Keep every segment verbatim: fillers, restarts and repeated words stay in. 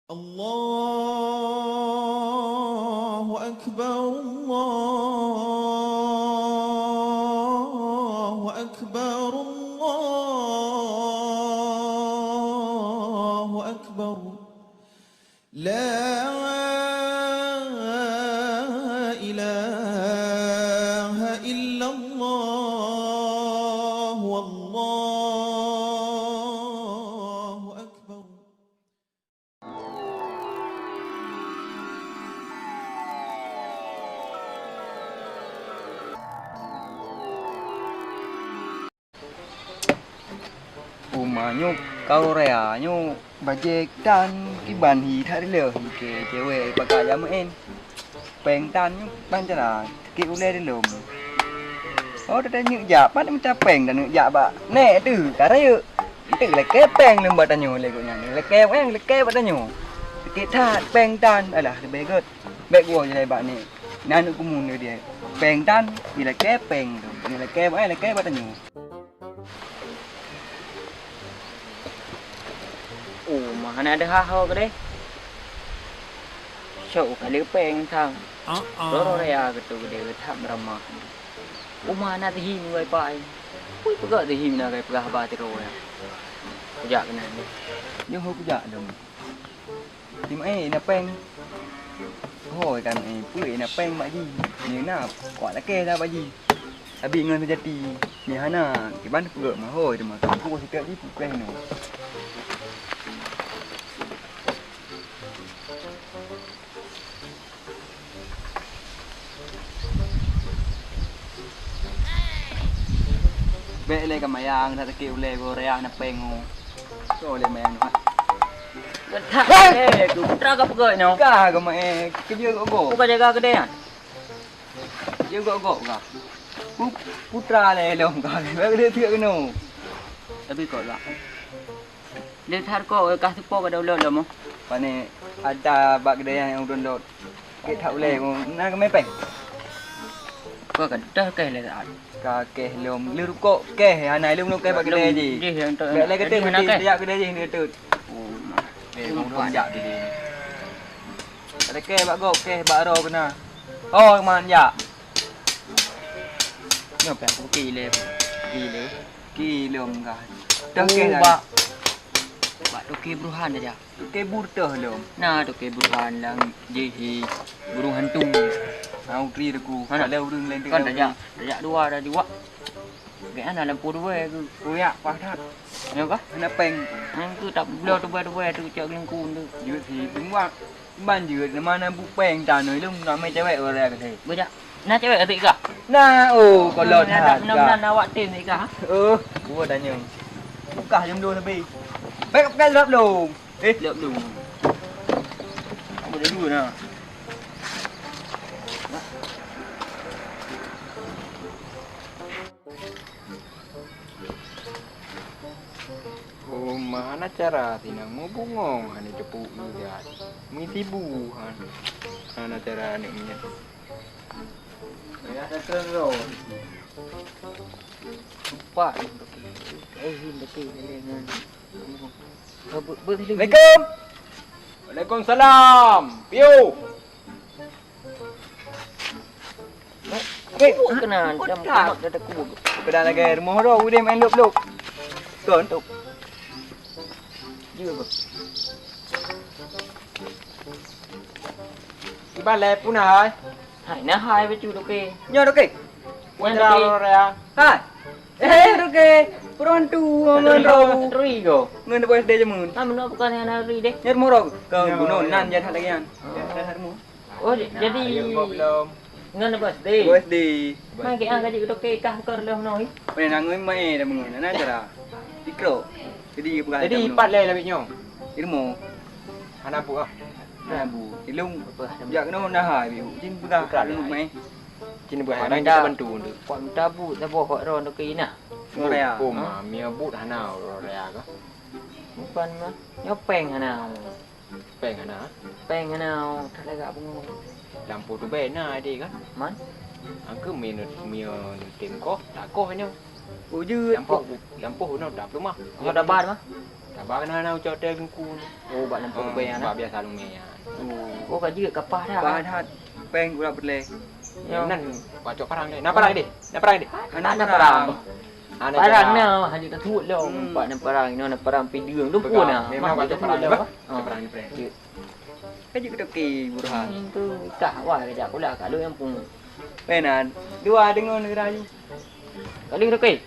الله أكبر، الله أكبر، الله أكبر. لا إله إلا الله، والله أكبر. Uma nyoe kau raya nyoe bajée tan kiban hi that dileuh hi keu cewek pakai jamén. Péng tan nyoe ban cara keu ulée dilom. Oh, dah neuk jak, pat mita péng dah neuk jak bak nek tu, ka rayeuk. Enteuk lakée péng lom bak tanyoe lé gobnyan. Lakée péng, lakée bak tanyoe. Sakét that péng tan, alah leubeh gét. Bék geuwoe jilai bak nek. Nan kumun dia. Péng tan, ilakée péng tu. Ilakée bak, ilakée bak tanyoe. Oh, mah hana deuh ho keudeh. Syok ka lheueh péng sang. Roro raya keutu keudeh that meuramah. Uma na teuhi meungai pai. Pui peugah teuhi na kai peugah haba tiro ya. Kujak keunan. Nyoe ho kujak dong. Di ma-, eh, na péng. Hôi kan, eh, peue na péng bak jih. Nyoe na, kuat lakée dah bak jih. Abi ngon seujati. Nyoe hana, kiban peugah mah hôi teuma. Kan ku sikat jih pukeh nyoe. Bék lé ka mayang that sakét ulée goe raya na péng nyoe. Soe lé mayang nyoe? That lé tu putra ka peugah nyoe. Ka ka maé keujeuet gok-gok. Bukan jaga keudeh nyan. Keujeuet gok-gok ka. Pu-, putra lé lom ka. Bék lé tiek keunoe. Tapi kok lah. Lé that ko ka seupôt ka daulot lom. Pane ada bak keudeh nyang ulôn lot. Keu that ulée na keumé péng. Ko ka dah keh lé saat. Ka keh lom lé rukok keh hana lom lom keh bak keudeh jih. Jih yang tu. Bak lé keuteuk meuti tiap keudeh jih ni keuteuk. Oh, mah. Eh, ulôn jak di sini. Ada keh bak gop keh bak ro kena. Oh, man jak. Nyoe péng kuki lé. Ki lé. Ki lom kah. Dah keh dah. Bak. Bak toke buruhan aja. Toke burteh lom. Nah, toke buruhan lang jih burung hantu. Hana utri deku. Hana. Kalau ureueng lain kan tajak, tajak dua dah diwak. Gek hana lampu dua ke. Kuyak pah that. Ya kah? Hana péng. Hang tu tak bloe dua-dua tu cak lingkung tu. Jeuet si tungwak. Ban jeuet mana bu péng tanoh ilung nak mai cewek orang kata. Bejak. Nah cewek adik kah? Nah, oh, kalau that. Mudah-mudahan awak tim ni kah? Oh, gua tanya. Buka jam dua lebih. Baik pakai lap dong. Eh, lap dong. Apa dia dua nah? Oh, mana cara tinang mubungong hana tepuk lihat. Misibu han. Mana cara anak ni? Ya, dah terus. Lupa ni. Eh, ini dengan. Assalamualaikum. Waalaikumsalam. Piu. Weh, kena dam kumak dah kubu. Kena lagi rumah orang udah main lop-lop. Kon tu. Juga. Iban lé pun hai. Hai nah hai becu doke. Nyo doke. Nyan doke. Hai. Eh, doke. Perontu ngon ro. Rui go. Ngon boy S D jamun. Ah, menua bukan yang hari deh. Nyar moro. Kau gunung nan jadi lagi kan. Oh, jadi ngon boy S D. Boy S D. Mai ke ang gaji doke kah kor lom noi. Pada nangoi mai dah mengon. Nah cara. Dikro. Jadi bukan. Jadi empat lé lebih nyong. Ilmu. Hana bu ah. Hana bu. Ilung. Apa? Jak kena nah hai. Jin peugah. Bukan. Ilung mai. Cina buah hana kita bantu tu. Kuat minta bu, saboh kok ron tu ke ina. Korea. Oh, ma, mia but hana Korea ka. Bukan mah. Nyo péng hana. Péng hana? Péng hana, tak lagak bungo. Lampu tu bena ade kan? Man? Angke mia mia tem koh, tak koh nyo. Oh, jeuet. Lampu, lampu no dah peulumah. Nyo dapat mah. Bak na, na ucok teh Teungku ni. Oh, bak lampôh. Oh, bak biasa lumeh nyan. Oh. Oh, ka jeuet ka paih that. Paih that. Péng ulat peureulèe. Ya. Nan, bak cok parang deh. Na parang deh. Na parang deh. Hana parang. Hana parang. Na, hana tatuet lom. Hmm. Nampak na parang, na parang pideueng. Peugah. Memang bak cok parang deh, bah. Ah. Cok parang deh, parang. Jeuet. Ka jeuet keu toke Burhan. Hmm, tu kah wah kejak pula kat lu yang pun. Pena dua deungon geura yu. Kat lu toke.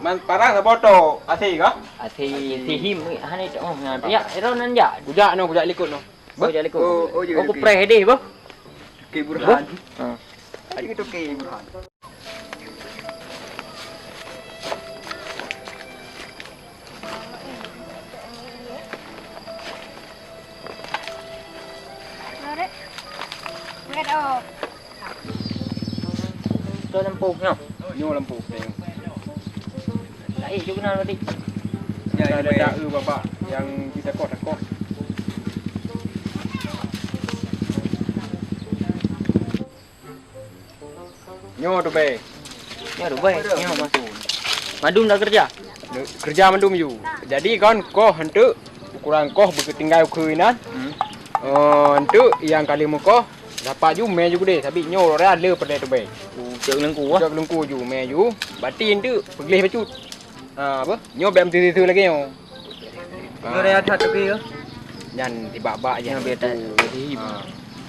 Man parang saboh tok, asai kah? Asai sihim hana tok. Oh, nah, ya, ero nan jak. Kujak no, kujak likot no. Oh, jak likot. Oh, oh, ya, oh, oke. Kupreh deh, boh. Toke Burhan. Boh? Ha. Ka jeuet keu toke Burhan. Tuan lampôh nyoe. Nyoe lampôh teh. Laén jok keunan tadi. Ya, ada ya, tak, eh, babak yang kita kok, kok. Nyoe Tubé. Nyoe Tubé, nyoe Mas. Mandum dah kerja? Kerja mandum yu. Jadi kon koh enteuk, ukuran koh beukeutinggai ukeue inan. Hmm. Oh, enteuk nyang ka lheueh meukoh, dapat ju mè ju keudeh, sabé nyoe raya le peureulèe Tubé. Oh, cok leungku ah. Cok leungku ju mè ju. Bati enteuk peugleh bacut. Ah, apa? Nyoe bèk meuteuteu lagèe nyoe. Nyoe raya that tapi ya. Nyan tibak-bak je. Nyoe biasa. Ah.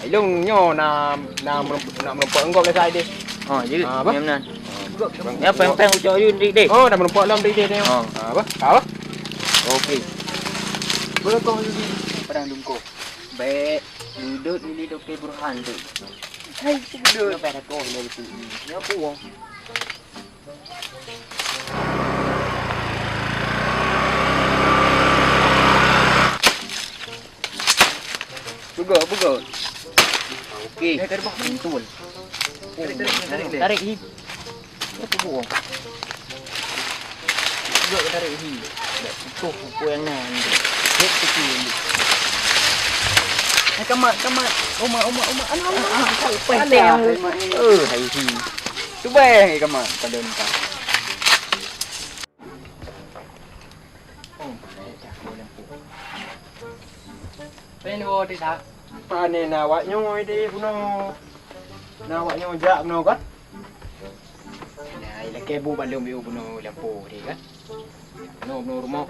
Ilong nyoe na, na meureumpok, na meureumpok enggop le sai deh. Oh, jeuet. Ah, apa? Nyoe nan. Ah. Ya, peng-peng ucok yu ndik deh. Oh, na meureumpok lom ndik deh. Oh. Ah, apa? Apa? Oke. Boleh kong yu ni. Padang dungko. Bèk duduk ini toke Burhan tu. Hai, duduk. Nyoe bèk kong dari tu. Nyoe puang. Beugot, beugot. Okey. Eh, tarik bah. Betul. Tarik, tarik, tarik, tarik. Tarik, hi. Apa buang? Beugot tarik, hi. Dah putus apa yang na ni. Hek kecil ni. Eh, kamat, kamat. Oma, oma, oma. Anak, anak. Ah, ah, ah, alah, alah. Eh, hai, hi. Cuba, eh, kamat. Pada entah. Pane na awak nyoe deh bunoe. Na awak nyoe jak bunoe kan? Nah, ilakèe bu balum yu bunoe lampôh deh kan? Bunoe, bunoe rumoh.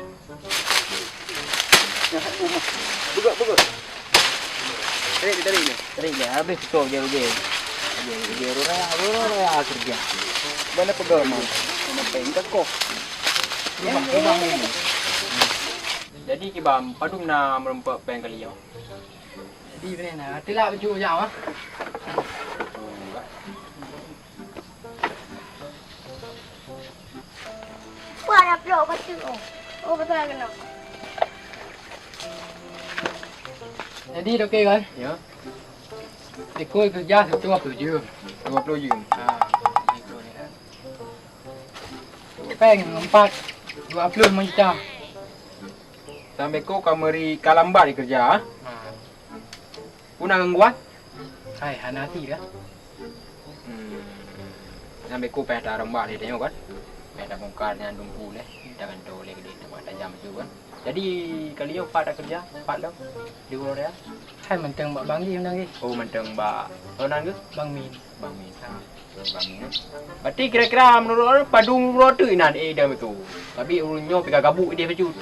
Nah, rumoh. Beugot, beugot. Tarik, tarik dia. Tarik dia, habis tu dia, dia. Dia, dia, dia, raya, raya, raya kerja. Mana pegang, Mam? Mana peng tak kok? Rumah, rumah ini. Jadi, kiban, padum na meureumpok peng kali nyoe? Jadi, beuna na. Tilak baju jam, ah. Wah, dah pelok batu. Oh, betul lah kena. Jadi, okey kan? Ya. Ikut kerja satu dua puluh jam. Dua puluh jam. Ha, ikut ni kan. Peng empat, dua puluh lima juta. Sampai ko ka meuri ka lambat di kerja, ha? Ha. Puna gangguan? Hai, hana hati dah. Hmm. Sampai ko payah tarombak lé tanyoe kan? Payah tabongkar nyan dumpu lé, taganto lé gede, tajam tu kan? Jadi, kali nyoe pat takeureuja, pat lom di Uroe Raya? Hai mantong bak Bang Gih mantong gih. Oh, mantong bak, oh, nan geuh? Bang Min. Bang Min. Ha. Bang Min, eh. Berarti kira-kira menurut orang padum uroe teuk inan, eh, dah betul. Tapi ureueng nyoe pih ka gabuk idéh bacut.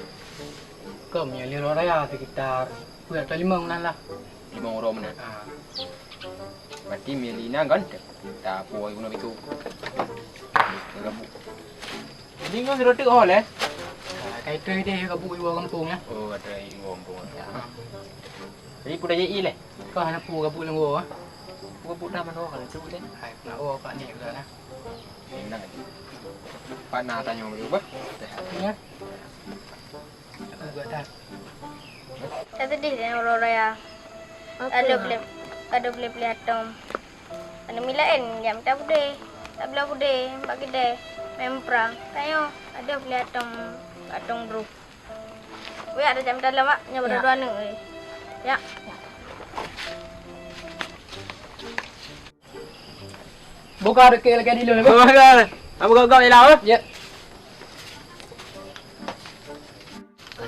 Kon, meunyoe di Uroe Raya sekitar dua atau lima meunan lah. Lima uroe meunan? Ha. Berarti meunyoe di inan kan, ta-, tapuwoe guna bacut. Ka gabuk. Jadi nyoe sidroe teuk ho lé? Ah, ka itreh deh ka bu iwoe gampông nyan. Oh, ka itreh iwoe gampông. Ya. Jadi peue tajak ie lé? Ka hana peue ka bu lam woe. Peue bu na manoe ka laju lé. Hai, na woe ka ni udah na. Ni na. Pat na tanyoe dulu bah. Ya. Aku buat dah. Ka seudeh tanyoe Uroe Raya. Apa? Ka dua ploh, ka dua ploh ploh atong. Aneuk milaén jak mita udé, tabloe udé bak keudè, mé muprang. Tanyoe adoh beli atong, atong bruh. Wék, ada jak mita lom, Mak, nyoe baroe dua aneuk, eh. Ya. Buka dekat lagi di luar. Buka, buka. Apa kau, kau elak, eh? Ya. Ka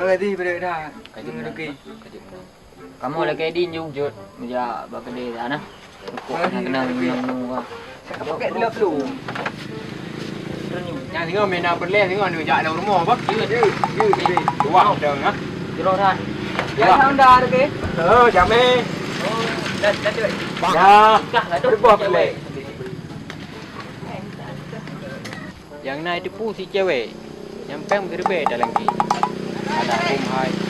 Bagaih deh, bagaih dah. Ka jeuet meunan. Kamoe lakèe deh jeuet, jak bak keudè sana. Rukok hana keunong minong-minong. Pakai tiga puluh. Nyang singoh meunan peureulèe singoh neujak lam rumoh, bah. Jeuet, jeuet, jeuet. Wah, dah, ha? Jroh that. Ya, Honda tu ke? Oh, jamé. Dah, dah, dah. Dah. Dah, dah, dah. Nyang na iteupeue si cewek, nyang péng meugeuribée talang jih. Alah, hom hai.